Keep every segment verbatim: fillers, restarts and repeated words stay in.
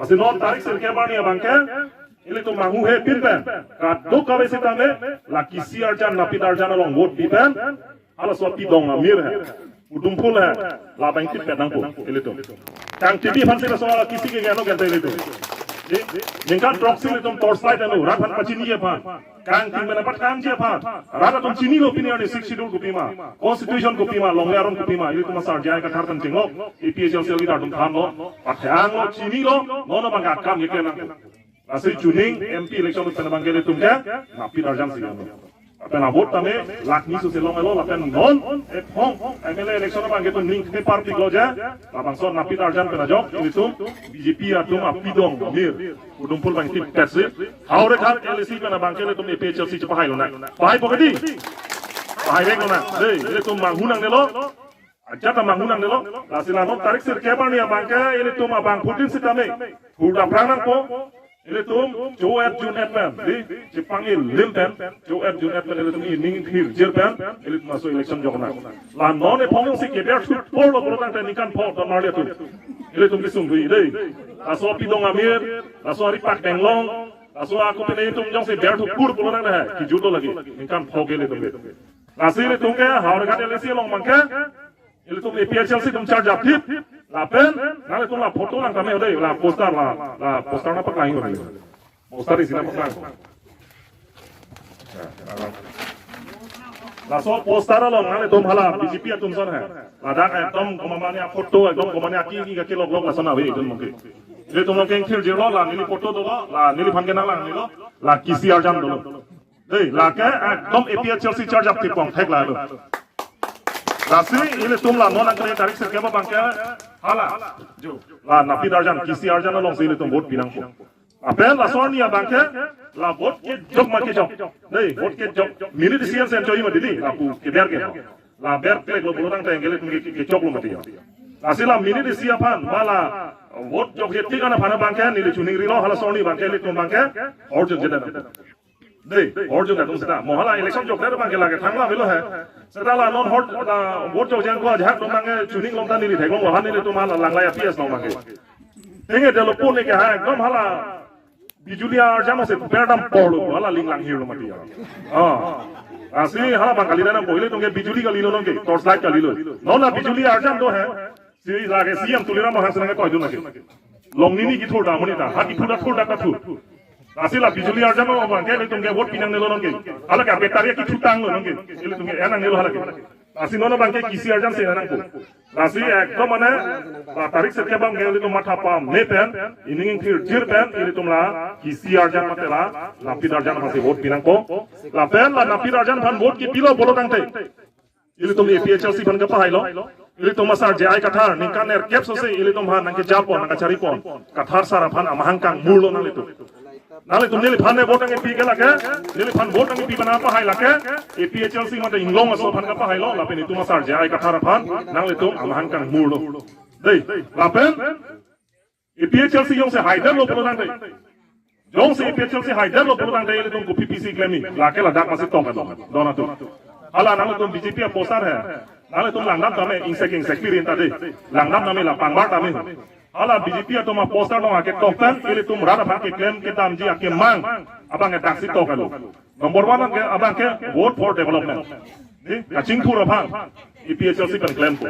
Si non tarik sirkep arni abangke, ilitum manghu he pin pen, kadokave sitame, la kisi arjan, napit arjan along vote pi pen, halaso apidong amir he, Udumpul he, labang tipet nangpo, ilitum. Kangtipi aphan si laso kisi ke gano gente ilitum. Di, ningkan throksi ilitum torchlight anu, rat aphan pachiniji aphan. Kangting pen pathangji aphan. Rat atum chinilo pini arni Sixth Schedule kopima, Constitution kopima, longle aron kopima, ilitum asar J I Kathar pen chinglok, A P H L C leader atum thanlo, pathanglo, chinilo, non abang akam keklem nang. Lasi chuning M P election pen abangke ilitum ke, napit arjan si nang. Lapen avote tame, lakh ni so si longlo, lapen non, ephong, M L A election abangke itum ning kepar piklo je, labangso napit arjan pen ajok, ilitum, B J P atum apidong amir, Udumpul bang tipet si, Howraghat L A C pen abangke ilitum A P H L C chepahai lonang. Pahaipo kedi? Pahai vek lonang. Dei, ilitum manghu nangnelo. Ajat ta manghu nangnelo. Lasi la non tarik sirkep arni abangke ilitum abangphutin sitame. Hurda prang nangpo. Ilitum cho-et jun-et pen. Di, chepang-i lim pen. Cho-et jun-et pen ilitum ining thirjir pen. Ilitum laso election joknang. La non ephong jongsi keber thut porlo pulo tangte ningkan pho ta marli atum. Ilitum kesung thui dei. Laso apidong amir, laso ari pak denglong, laso ako pen ilitum jongsi ber thut pur pulo tangte he, kejut lo lagi. Ningkan pho ke ilitum ke. Lasi ilitum ke, Howraghat L A C along abangke, ilitum A P H L C atum charge aphi, lapen, nanglitum la photo lang tame dei, la poster la, la poster nangpaklang dei. Poster isi nangpaklang. Laso poster along nanglitum hala B J P atum ason he. Ladak ekdom komatne aphoto, ekdom komatne aki aki kaki lok lok lason ave ekdom mungkin. Ilitum mungkin thirjirlo la neli photo dolo, la neliphan ke nanglangnelo, la kisi arjan dolo. Dei, lake ekdom A P H L C charge aphi pon thek lalo. Lasi ilitum la non angkre tarik sirkep abangke hala. Jo. La napit arjan, kisi arjan alongsi ilitum vote pi nangpo. Lapen laso arni abangke, la vote kejok ma kejok. Dei, vote kejok. Minute isi an sen choi ma didi, lapu keber ke. La ber klek lo pulo tangte ilitum ke, kechoklo mati ya. Lasi la minute isi aphan, ma la vote jokje tik an aphan abangke, neli chuning rilo halaso arni abangke, ilitum abangke, orjun jedan. Dei, orjun atum seta. Mo hala election jokdet abangke lake thangla avelo he. Seta la non hor, la vote jokje an ko ajahak atum abangke chuning long ta neli theklonglo, ha nelitum hala langlai A P S long abangke. Tenge delo pon ke ha ekdom hala bijuli arjan se perdam porlo, hala linglang hirlo mati ya. Ah. Lasi hala abang kali nangpo, ilitum ke bijuli kalilo non ke, torchlight kalilo. Non la bijuli arjan do he. Si lake C M Tuliram Ronghang si nangketoi dun lake. Longnini kethur da amonit ta, ha kethur da thur da kethur. Lasi la bijuli arjan abangke ilitum ke vote pi nangnelo non ke. Hala ke battery kethur tanglo non ke. Ilitum ke en nangnelo hala ke. Lasi non abangke kisi arjan si nangpo. Lasi ekdom mane, la tarik sirkep abangke ilitum matha pame pen, ining thirjir pen, ilitum la kisi arjan mate la napit arjan aphansi vote pi nangpo. Lapen la napit arjan aphan vote kipilo pulo tangte, ilitum A P H L C aphan kepahailo. Ilitum asar J I Kathar, ningkan nerkep so si ilitum aphan nangkejapon, nangkacharipon. Kathar sar aphan amahang kangmurlo nanglitum. Nanglitum neliphan ne vote nangkepi ke lake, neliphan vote nangkepi pen pahai lake, A P H L C mate inglong aso aphan kepahailo, lapen itum asar J I Kathar aphan, nanglitum amahang kangmurlo. Dei, lapen, A P H L C jongsi haidetlo pulo tangte. Jongsi A P H L C haidetlo pulo tangte ilitum kopi pisi klemji. Lake ladak masi tong kadong. Don atum. Hala nanglitum B J P aposter he. Nanglitum langdam tame ingsek ingsek pirin ta dei. Langdam tame la pangbar tame. Hala B J P atum aposter along aketong pen ilitum rat aphan keklem kedamji akemang abang edaksi tong kalo. Number one abangke, abangke vote for development. Dei, kachingthur aphan A P H L C pen klempo.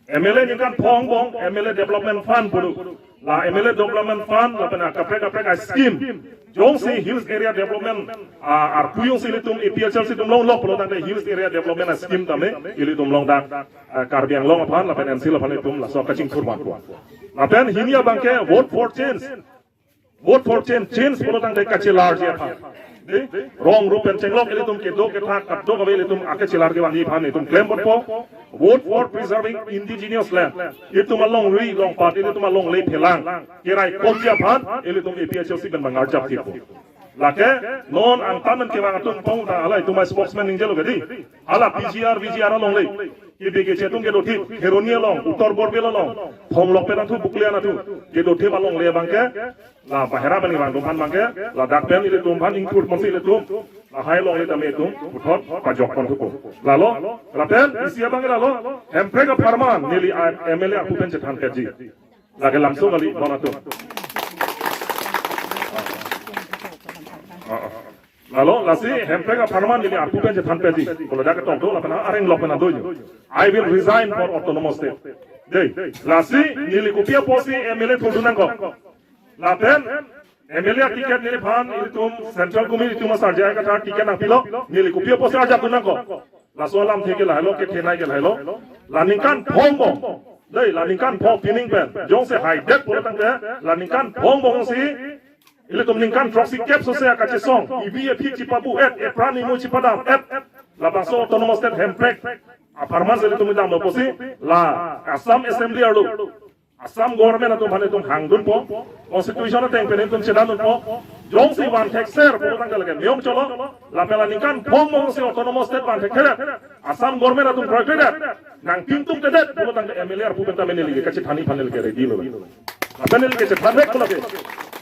M L A ningkan pho angbong, M L A development fund pulo. La M L A development fund, lapen kaprek kaprek a-scheme. Jongsi hills area development, ah, arpu jongsi ilitum A P H L C atum longlok pulo tangte hills area development a-scheme tame, ilitum long dak, ah, Karbi Anglong aphan, lapen N C Hills aphan ilitum laso kachingthur vanpo. Lapen hini abangke vote for change. Vote for change, change pulo tangte kachelarji aphan. Dei, rong rup pen chenglok ilitum kedo kethak kadokave ilitum akechelar kevanji aphan itum klem ponpo. Vote for preserving indigenous land. Itum alongri longpat, itum alongle phelang kerai komji aphan, ilitum A P H L C pen bang arjap kipo. Lake, non angtan an kevang atum pong ta hala itum a-spokesman ningjelo kedi. Hala P G R, V G R alongle. Kebe keche atum kedothip, Kheroni along, Uttar Borbil along, Thonglok pen athu, Buklian athu, kedothip alongle abangke, la bahera pen kevang atum aphan abangke, ladak pen ilitum aphan ingthur ponsi ilitum, lahai alongle tame itum puthot pajok pon thupo. Lalo, lapen, isi abangke lalo, Hemprek apharman, neli M L A arpu pen chethan petji. Lake lamso kali, non atum. Alo, lasi Hemprek apharman neli arpu pen chethan peji. Kalau dak ketok do, lapen areng lok pen adoyo. I will resign for autonomous state. Dei, lasi neli kopi apotsi M L A thurdun nangkok. Lapen M L A ticket neliphan ilitum Central Committee atum asar jai kata ticket nangpilo, neli kopi apotsi arjap dun nangkok. Laso alamthe ke lahelo, kethe nai ke lahelo. La ningkan phongo. Dei, la ningkan phongo pining pen. Jongsi haidet pulo tangte, la ningkan phongo si ilitum ningkan throksi kep sose akachesong, ibi ephi chipabu et, epran emu chipadam et, labangso autonomous state Hemprek apharman si ilitum damlo pusi, la Assam Assembly arlo, Assam government atum aphan itum hangdunpo, constitution ateng pen itum chedandunpo, jongsi vanthekser pulo tangte lake meyong cholo, lapen la ningkan phongo si autonomous state vanthekser, Assam government atum kroikredet, nangpingtungtedet pulo tangte M L A arpu pen tame neli ke kachethanji aphan neli ke ready lo. Lapen neli kachethan vek pulo ke.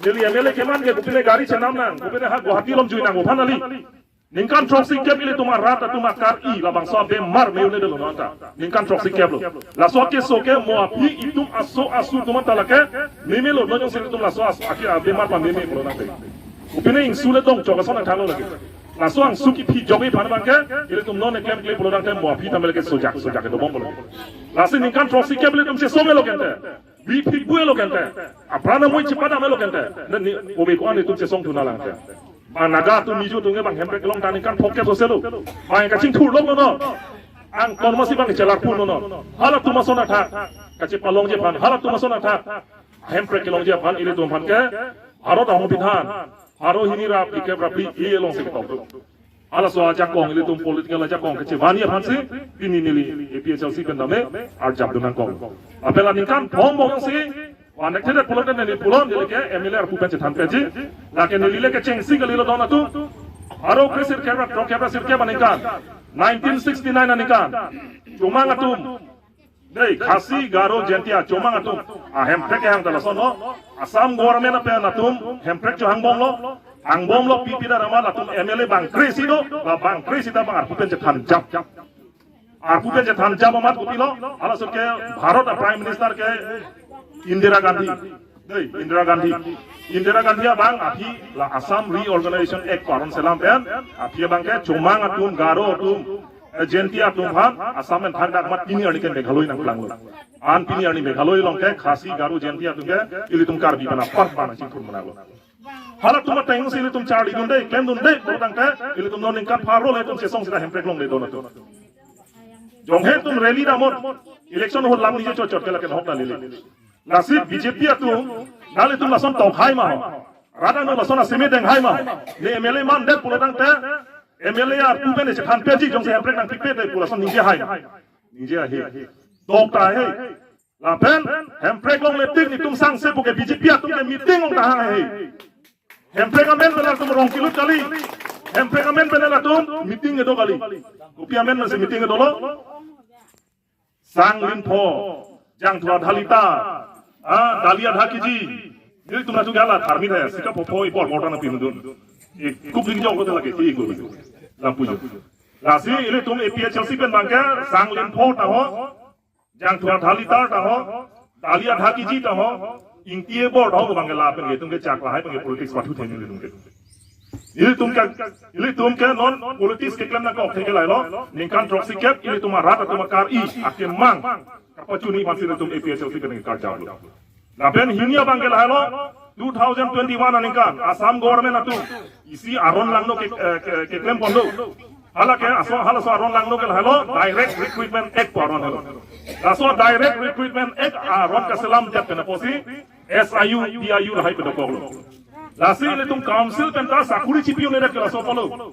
Neli M L A keman ke kopine gari chenam nang, kopine ha Guwahati along jui nang aphan kali. Ningkan throksi kep ilitum arat atum akar-i labangso abemar me-un-edetlo nonta. Ningkan throksi kep lo. Laso keso ke mo aphi itum aso asu atum ta lake memelo, non jongsi ilitum laso asu aki abemar pameme pulo tangte. Kopine ingsu le dongchok ason nangthalo lake. Laso angsu kiphi jokji aphan abang ke, ilitum non eklem kle pulo tangte mo aphi tame lake sojak, sojak ke dobom pulo. Lasi ningkan throksi kep ilitum chesong-etlo kente. Bi phik bu-etlo kente. Apran amui chipadam-etlo kente. Nani, obe ko-an itum chesong thunang lang ke. Ba Naga atum Mizo atum ke bang Hemprek kelong ta ningkan phongo kep sose lo. Bang kachingthurlok lo non. Angkon masi bang chelar pun lo non. Halatum ason athak. Kachepalongji aphan. Halatum ason athak. Hemprek kelongji aphan ilitum aphan ke Bharat ahongbidhan, Bharat hini rap, ikep rap, i alongsi ketok do. Halaso ajakong, ilitum political ajakong kechevanji aphansi pini neli A P H L C pen tame arjap dun nangkok. Lapen la ningkan phongo si vanthekthedet pulo tangte neli pulo, neli ke M L A arpu pen chethan peji. Lake neli le kechengsi kalilo don atum. Baro kre sirkep ra throk kep ra sirkep aningkan, nineteen sixty-nine aningkan, Chomang atum, dei, Khasi, Garo, Jaintia, Chomang atum ahemprek kehang ta lason lo. Assam government apen atum hemprek chohangbomlo. Hangbomlo, P P Dharma, latum M L A bang kre-isi do, ba bang kre-isi ta bang arpu pen chethanjap. Arpu pen chethanjap amat kopilo, halaso ke Bharat a Prime Minister ke Indira Gandhi. Dei, Indira Gandhi. Indira Gandhi abang aphi la Assam Reorganization Act pu aron selam pen, aphi abang ke Chomang atum, Garo atum, eh, Jaintia atum aphan Assam pen thakdak amat pini arni ke Meghalaya nangklanglo. An pini arni Meghalaya along ke Khasi, Garo, Jaintia atum ke ilitum Karbi pen apar pen nangchingthur menanglo. Halatum ateng si ilitum charlidunde, klemdunde pulo tangte, ilitum non ningkan pharo le itum chesong sita hemprek longle don atum. Jonghe itum rally damnon, election ahut lam nije chotchot ke lake nahok ta lele. Lasi B J P atum, nanglitum lason tokhai ma ho. Radang no lason aseme denghai ma ho. Ne M L A mandet pulo tangte, M L A arpu pen chethan peji, jongsi hemprek nangpipede pu lason ningje hai. Ningje hai. Tok ta hai. Lapen hemprek longle tik netum sangse pu ke B J P atum ke meeting ong tahang hai. Hemprek amen pen latum rong kilut kali. Hemprek amen pen latum meeting kedo kali. Kopi amen pensi meeting kedolo? Sang Linpho, Jangthu Adha Litar, ah, Dali Adha Kiji. Nelitum latum ke hala tharmit hai, sika phophoi bor bor ta nangpidun. Ikuk ling jok lo lake, ikuk ling. Lampu jo. Lasi ilitum A P H L C pen abang ke Sang Linpho ta ho, Jangthu Adha Litar ta ho, Dali Adha Kiji ta ho, Ingti Ebor ta ho, abang ke lapen ke itum ke chak lahai abang ke politics pathu theni ilitum ke. Ilitum ke, ilitum ke non politics keklem nangkok thek ke lahelo, ningkan throksi kep ilitum arat atum akar-i, akemang kapachuni aphansi ilitum A P H L C pen karjaplo. Lapen hini abang ke lahelo, two thousand twenty-one aningkan Assam government atum isi aron langno ke, eh, ke, keklem pon do. Hala ke aso, halaso aron langno ke lahelo Direct Recruitment Act pu aron helo. Laso Direct Recruitment Act aron kaselam det pen apotsi S I U, P I U lahai pedokoklo. Lasi ilitum council pen ta sakuri chipi-un-edet ke laso pulo.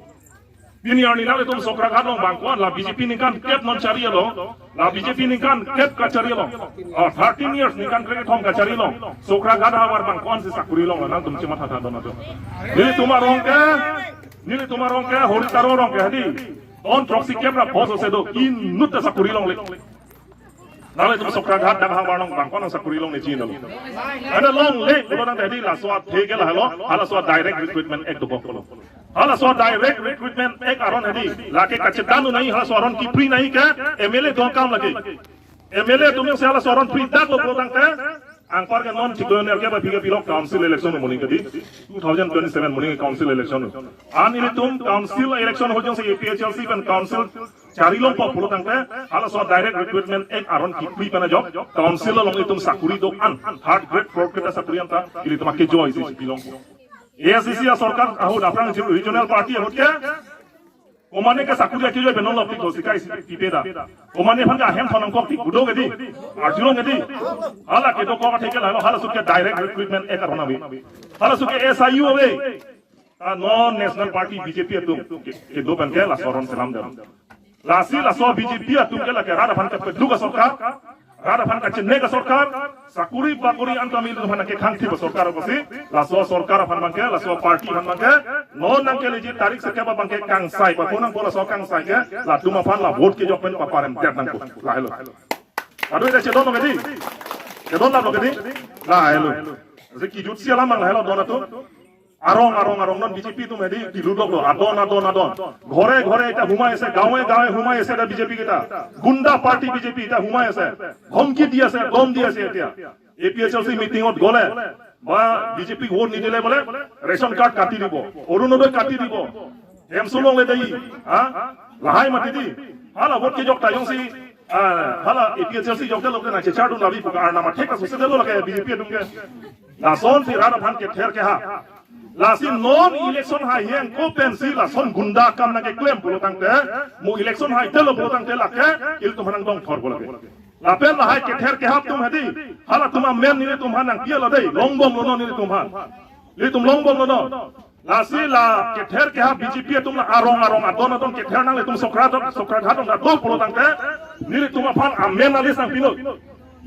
Pini arni nanglitum Sokraghat along bang ko-an, la B J P ningkan kep non chari along, la B J P ningkan kep kachari along, oh, thirteen years ningkan krekethom kachari along, Sokraghat ahavar bang ko-ansi sakuri longlo, nangtum chematha tha don atum. Nelitum arong ke, nelitum arong ke, Hori Taro arong ke hadi, don throksi kep ra pho sose do, inut ta sakuri longle. Nanglitum Sokraghat dak ahavar along bang ko-an sakuri longle chinilo. Ada longle pulo tangte hadi laso athe ke lahelo, halaso Direct Recruitment Act dokok pulo. Halaso Direct Recruitment Act aron hadi, lake kachedan nai halaso aron kipri nai ke M L A atum akam lake. M L A atum jongsi halaso aron pridaklo pulo tangte, Anparke non chiklo nerkep aphi ke pilok council election amonit kedi, two thousand twenty-seven amonit council election. An ilitum council election ahut jongsi A P H L C pen council chari longpo pulo tangte, halaso direct recruitment act aron kipri pen ajok, council along itum sakuri do-an, third grade, fourth grade asakuri anta, ilitum akejoisi pilong. A I C C asorkar ahut aphrang regional party ahut ke, komane ke sakuri akejoi pen non lok tik do sika isi pipe da. Komane aphan ke ahem thon nangkok tik kudo kedi, arjulong kedi. Hala kedo kok athe ke lahelo, halaso ke direct recruitment act aron ave. Halaso ke S I U ave. Ah, non national party B J P atum ke, kedo pen ke laso aron selam dam. Lasi laso B J P atum ke lake rat aphan kepaduk asorkar, rat aphan kachine asorkar, sakuri bakuri anta mil aphan kekhangthip asorkar apotsi, laso sorkar aphan abangke, laso party aphan abangke, non nangkeleji tarik sirkep abangke kangsai, papo nangpo laso kangsai ke, latum aphan la vote kejok pen paparem det nangpo, lahelo. Adu ida chedon lo kedi, chedon lo kedi, lahelo. Jeki jutsi alam abang lahelo don atum. Arong, arong, arong, non B J P atum hedi, diludok lo, adon, adon, adon. ঘৰে ঘৰে এতিয়া সোমাই আছে, গাঁৱে গাঁৱে সোমাই আছে এতিয়া B J P কেইটা। গুণ্ডা পাৰ্টি B J P এতিয়া সোমাই আছে। ধমকি দি আছে, দম দি আছে এতিয়া। A P H L C মিটিঙত গ'লে বা B J P ভোট নিদিলে বোলে ৰেচন কাৰ্ড কাটি দিব, অৰুণোদয় কাটি দিব। Hemsung longle dei, ha? Lahai mati di. Hala vote kejok ta jongsi, ah, hala A P H L C jokte loke nangchechardun labi pu ke arnam athek asusitelo lake B J P atum ke. Lasonsi rat aphan kether kehap. Lasi non election hai heng ko pensi lason gunda akam nangkeklem pulo tangte, mo election hai telo pulo tangte lake, ilitum aphan nangdongthor pulo ke. Lapen lahai kether kehap atum hedi, halatum amen nelitum aphan nangpi-et lo dei, longbomlo non nelitum aphan. Nelitum longbomlo non. Lasi la kether kehap B J P atum la arong arong adon adon kether nanglitum Sokraghat, Sokraghat along do pulo tangte, nelitum aphan amen a-list nangpinon.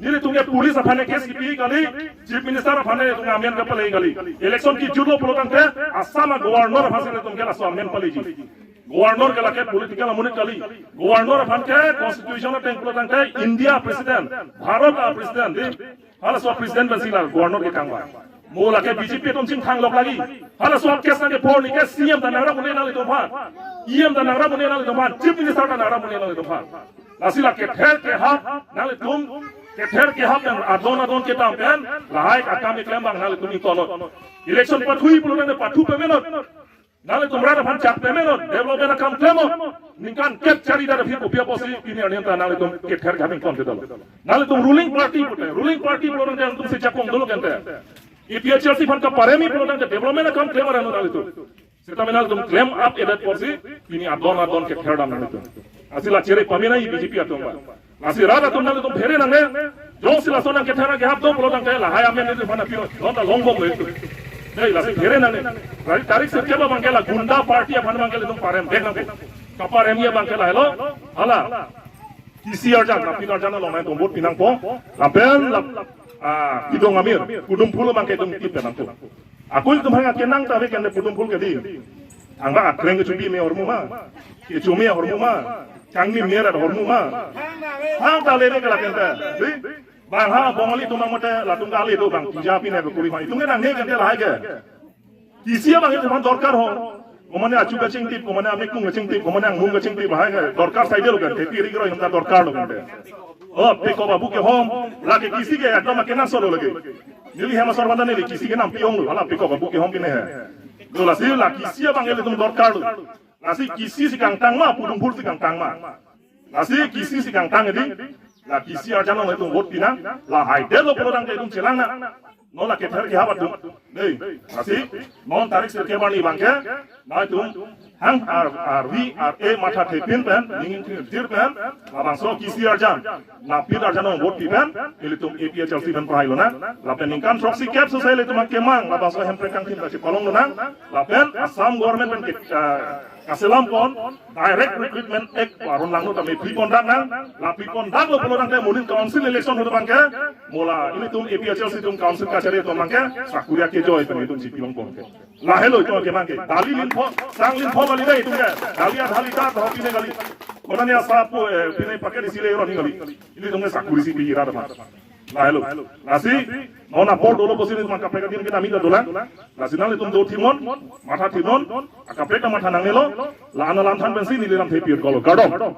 Nelitum ke police aphan ke case kipi kali, Chief Minister aphan nelitum amen kapale kali. Election kejutlo pulo tangte, Assam a-Governor aphansi nelitum ke laso amen paleji. Governor ke lake political amonit kali. Governor aphan ke constitution ateng pulo tangte India President, Bharat a-President, di, halaso President pensi la Governor ke kangvai. Mo lake B J P atum chingthang lok lagi. Halaso case nangkephor ni ke C M ta nangrap un-e nanglitum aphan. E M ta nangrap un-e nanglitum aphan. Chief Minister ta nangrap un-e nanglitum aphan. Lasi la kether kehap nanglitum, kether kehap yang adon adon kedam pen, lahai akam keklem abang nanglitum ingtonnon. Election pathui pulo tangte pathu pemenon. Nanglitum rat aphan chak pemenon, development akam klemnon. Ningkan kep chari dar aphi kopi apotsi pini arni anta nanglitum kether kehap ingtonte dolo. Nanglitum ruling party pute, ruling party pulo tangte nangtum si jakong dolo kente. A P H L C aphan kaparemi pulo tangte development akam klem aran nanglitum. Seta nanglitum klem ap-edet apotsi pini adon adon kether dam nanglitum. Lasi la chere pamenai B J P atum ba. Lasi rat atum nanglitum phere nangne. Jongsi lason nangkether kehap do pulo tangte lahai amen nelitum aphan nangpinon. Non ta longbomlo itum. Dei lasi phere nangne. Tarik, tarik sirkep abangke la gunda party aphan abangke ilitum parem det nangpo. Kaparemji abangke lahelo. Hala. Kisi arjan, napin arjan along nangtum vote pi nangpo. Lapen la, ah, Pidong Amir, Pudum Phul abangke itum tip pi nangpo. Ako itum aphan akenang ta ave kente Pudum Phul kedi. Angba akreng kechobi me ahormu ma. Kecho me ahormu ma. Kangni me ra ahormu ma. Hang ta lele ke la kente. Di? Bang ha Bongali atum mate latum kali do bang. Puja pine kuri ma. Itum ke nangne kente lahai ke. Kisi abang itum aphan dorkar ho. Komane achu kachingtip, komane amekung kachingtip, komane angmung kachingtip, lahai ke. Dorkar saide lo kente. Piri kiro itum ta dorkar lo kente. Oh, Piko Babu kehom, lake kisi ke ekdom akenang solo lake. Neli hem asor banda neli kisi ke nampi onglo, hala Piko Babu kehom pine he. Do lasi la kisi abang ilitum dorkar lo. Lasi kisi si kangtang ma, Pudum Phul si kangtang ma. Lasi kisi si kangtang edi, la kisi arjan along itum vote pi nang, lahai det lo pulo tangte itum chelang nang. Non la kether kehap atum. Dei, lasi, non tarik sirkep arni abangke, nangtum hang ar, arvi, ar-e matha thepin pen, ning thir pen, labangso kisi arjan, napin arjan along vote pi pen, ilitum A P H L C pen pahai lonang, lapen ningkan throksi kep sosai ilitum akemang, labangso Hemprek kangthim ta chepalong lonang, lapen Assam government pen ke, ah, kaselam pon, Direct Recruitment Act aron langno tame prepon dak nang, la prepon daklo pulo tangte modern council election ahut abangke, mo la ilitum A P H L C atum council kachari atum abangke, sakuri akejoi pen itum chipi ongpon ke. Lahelo itum ke abangke, dali linpho, sang linpho kali dei itum ke, dali adhali ta tho pine kali. Konane asa po, eh, pine paket isi le roni kali. Ilitum ke sakuri si pi ira dapat. Lahelo. Lasi, non apor dolo pusi nelitum akaprek adim kita minta dolang. Lasi nanglitum do thimnon, matha thimnon, akaprek ta matha nangnelo, la-an alam than pensi neli lam thepir kolo. Kardom.